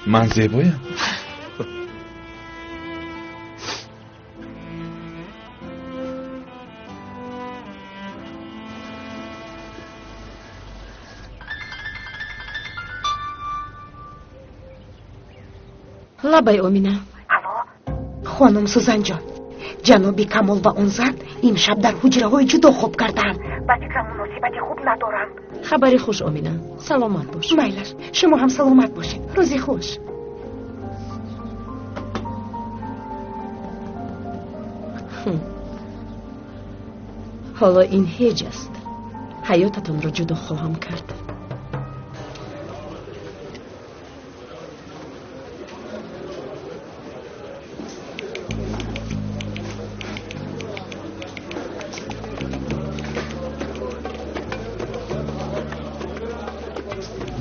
Ман зебоям? Лабай, Омина. Алло, хонум Сузанҷон, ҷаноби Камол ва он зан имшаб дар ҳуҷраҳои ҷудо хоб кардаанд. Ба фикрам муносибати хуб надоранд. Хабари хуш, Омина. Саломат бош. Майлаш, шумо ҳам саломат бошед. Рӯзи хуш. Ҳоло ин ҳеҷ аст. Ҳаётатонро ҷудо хоҳам кард.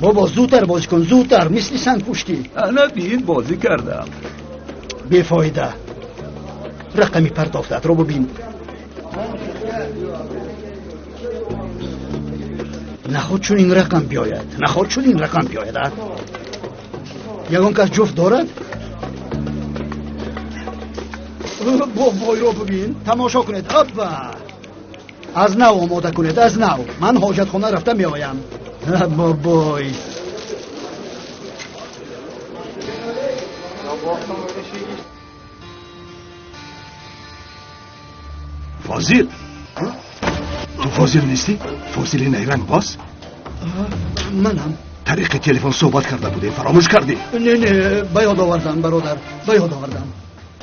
Бобо, зудтар бозӣ кун, зудтар, мисли сангпуштӣ. Ана бин, бозӣ кардам. Бефоида. Рақами партофтаатро бибин. Наход чунин рақам биёяд, наход чунин рақам биёяд, а? Ягон кас ҷуфт дорад? Бобойро бибин, тамошо кунед. Оппа! Аз нав омода кунед, аз нав. Ман ҳоҷатхона рафта меоям. Бобой. Фозил, ту Фозил нестӣ? Фозили найрангбоз? Манам. Тариқи телефон суҳбат карда будем, фаромӯш кардӣ? Не, не, ба ёд овардам, бародар, ба ёд овардам.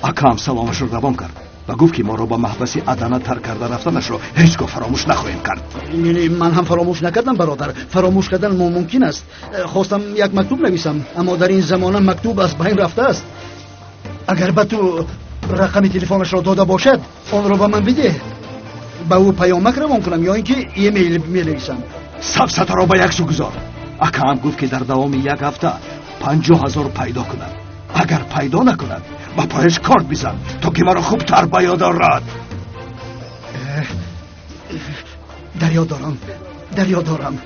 Акам саломашро давом кард ва гуфт, ки моро ба маҳбаси Адана тарк карда рафтанашро ҳеҷ гоҳ фаромӯш нахоҳем кард. Не, не, ман ҳам фаромӯш накардам, бародар. Фаромӯш кардан мумкин аст. Хостам як мактуб нависам, аммо дар ин замона мактуб аз байн рафтааст. Агар ба ту рақами телефонашро дода бошад, онро ба ман бидеҳ. Ба ӯ паёмак равон кунам ё ин ки имейл менависам. Сафсатаро ба як су гузор. Акаам гуфт, ки дар давоми як ҳафта 50,000 пайдо кунад. Агар пайдо накунад, ба пояш корт бизан, то ки маро хубтар ба ёд орад. Дар ёд дорам, дар ёд дорам.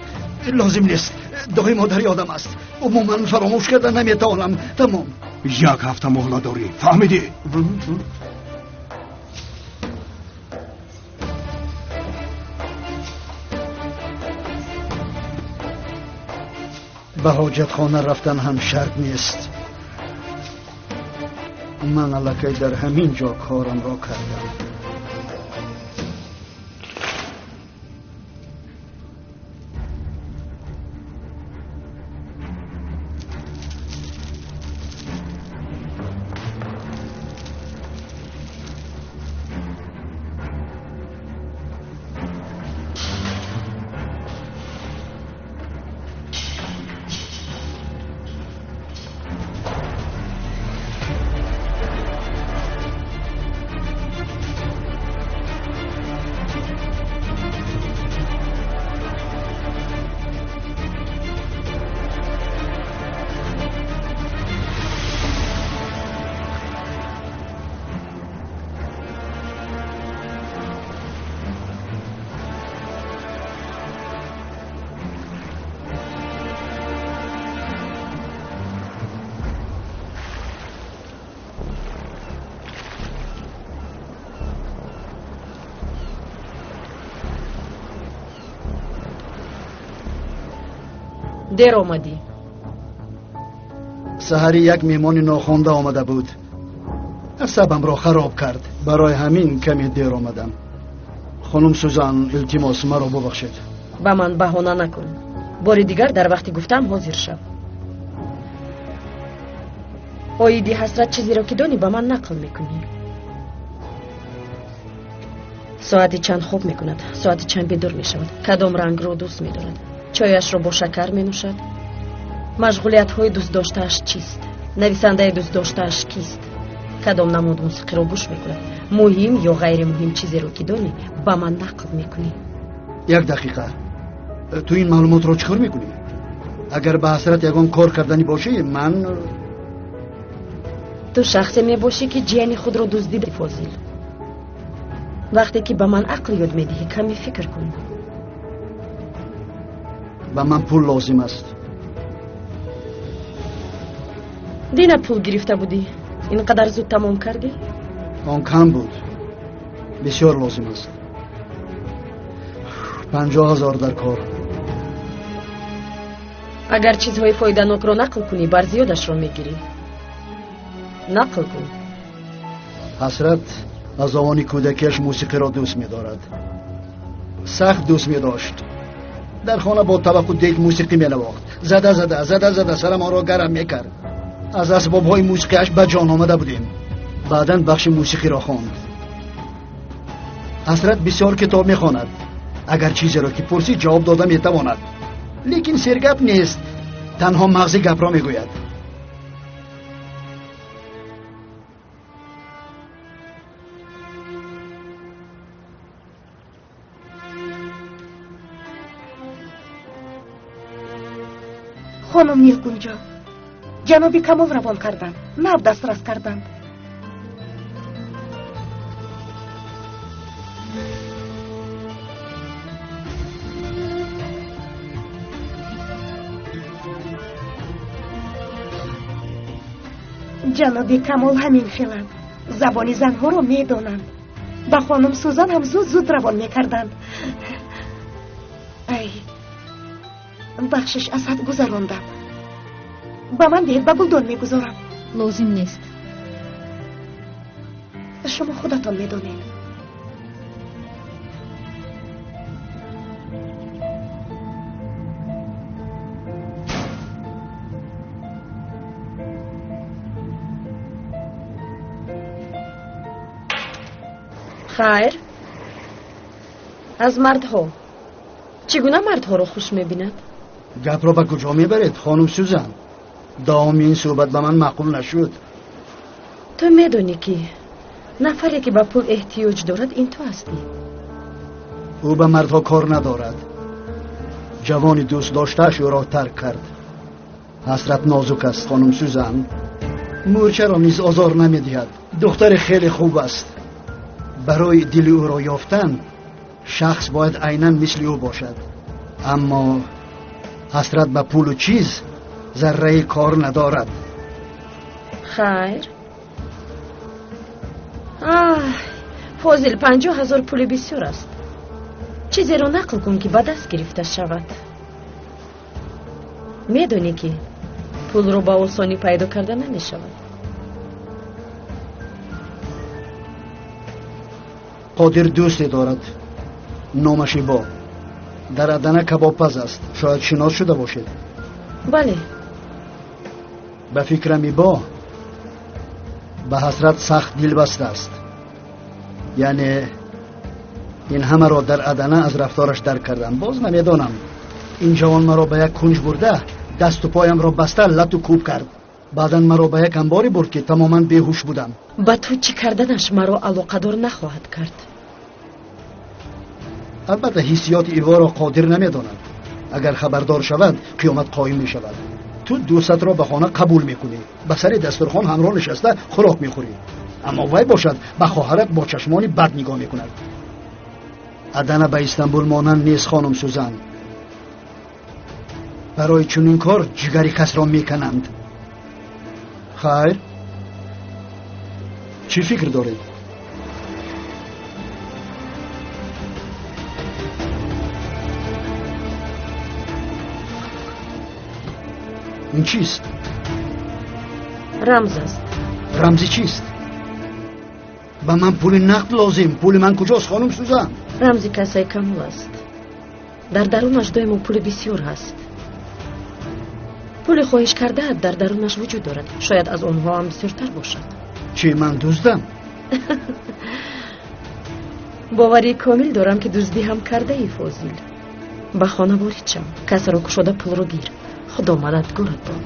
Лозим нест, доимо дар ёдам аст. Умуман фаромӯш карда наметавонам. Тамом. Як ҳафта муҳлат дорӣ, фаҳмидӣ? Ба ҳоҷатхона рафтан ҳам шарт нест. Ман аллакай дар ҳамин ҷо корамро кардам. Дер омадӣ. Саҳари як меҳмони нохонда омада буд. Асабамро хароб кард. Барои ҳамин каме дер омадам. Хонум Сузан, илтимос, маро бубахшед. Ба ман баҳона накун. Бори дигар дар вақти гуфтам ҳозир шав. Оиди ҳасрат чизеро ки донӣ ба ман нақл мекунӣ. Соати чанд хоб мекунад, соати чанд бедор мешавад, кадом рангро дӯст медорад, чояшро бо шакар менӯшад, машғулиятҳои дӯстдоштааш чист, нависандаи дӯстдоштааш кист, кадом намуд мусиқиро гӯш мекунад, муҳим ё ғайримуҳим чизеро ки донӣ ба ман нақл мекунӣ. Як дақиқа, ту ин маълумотро чӣ кор мекунӣ? Агар ба ҳасрат ягон кор карданӣ бошӣ, ман Ту шахсе мебошӣ, ки ҷияни худро дуздида, Фозил. Вақте ки ба ман ақл ёд медиҳӣ, каме фикр кун. Ба ман пул лозим аст. Дина пул гирифта будӣ. Ин қадар зуд тамом кардӣ? Он кам буд. Бисёр лозим аст. 50 000 дар кор. Агар чизҳои фоиданокро нақл кунӣ, бар зиёдашро мегирӣ. Нақл кун. Ҳасрат аз овони кӯдакиаш мусиқиро дӯст медорад. Сахт дӯст медошт. Дар хона бо табақу дег мусиқӣ менавохт. Зада зада, зада зада сарамонро гарм мекард. Аз асбобҳои мусиқиаш ба ҷон омада будем. Баъдан бахши мусиқиро хонд. Ҳасрат бисёр китоб мехонад. Агар чизеро ки пурсӣ ҷавоб дода метавонад. Лекин сергап нест. Танҳо мағзи гапро мегӯяд. Хонум Нилгунҷон, ҷаноби Камол равон карданд, нав дастрас карданд. Ҷаноби Камол ҳамин хеланд, забони занҳоро медонанд. Ба хонум Сузан ҳам зуд зуд равон мекарданд. Ай, бахшиш, аз ҳад гузарондам. Ба ман диҳед, ба гулдон мегузорам. Лозим нест. Шумо худатон медонед. Хайр, аз мардҳо. Чӣ гуна мардҳоро хуш мебинад? Гапро ба куҷо мебаред, хонум Сюзан? Давоми ин суҳбат ба ман маъқул нашуд. Ту медонӣ, ки нафаре, ки ба пул эҳтиёҷ дорад, ин ту ҳастӣ. Ӯ ба мардҳо кор надорад. Ҷавони дӯст доштааш ӯро тарк кард. Ҳасрат нозук аст, хонум Сюзан. Мӯрчаро низ озор намедиҳад. Духтари хеле хуб аст. Барои дили ӯро ёфтан шахс бояд айнан мисли ӯ бошад. Аммо ҳасрат ба пулу чиз зарраи кор надорад. Хайр. Ах, Фозил, 50 000 пули бисёр аст. Чизеро нақл кун, ки ба даст гирифта шавад. Медонӣ, ки пулро ба осонӣ пайдо карда намешавад. Қодир дӯсте дорад, номаш Ибо. Дар Адана кабобпаз аст. Шояд шинос шуда бошед. Бале. Ба фикрам, Ибо ба ҳасрат сахт дилбаста аст. Яъне ин ҳамаро дар Адана аз рафтораш дарк кардам. Боз намедонам. Ин ҷавон маро ба як кунҷ бурда, дасту поямро баста лату кӯб кард. Баъдан маро ба як амборе бурд, ки тамоман беҳуш будам. Ба ту чӣ карданаш маро алоқадор нахоҳад кард. Албатта ҳиссиёти Иворо Қодир намедонад. Агар хабардор шавад, қиёмат қоим мешавад. Ту дӯстатро ба хона қабул мекунӣ, ба сари дастурхон ҳамроҳ нишаста хӯрок мехӯрӣ. Аммо вай бошад ба хоҳарат бо чашмони бад нигоҳ мекунад. Адана ба Истанбул монанд нест, хонум Сюзан. Барои чунин кор ҷигари касро мекананд. Хайр, чӣ фикр доред? Ин чист? Рамз аст. Рамзи чист? Ба ман пули нақд лозим. Пули ман куҷост, хонум Сюзан? Рамзи кассаи Камол аст. Дар дарунаш доимо пули бисёр ҳаст. Пули хоҳиш кардаат дар дарунаш вуҷуд дорад. Шояд аз онҳо ҳам бисёртар бошад. Чӣ, ман дуздам? Боварии комил дорам, ки дуздӣ ҳам кардаӣ, Фозил. Ба хона ворид шав, кассаро кушода пулро гир. Худо мададгорат бод.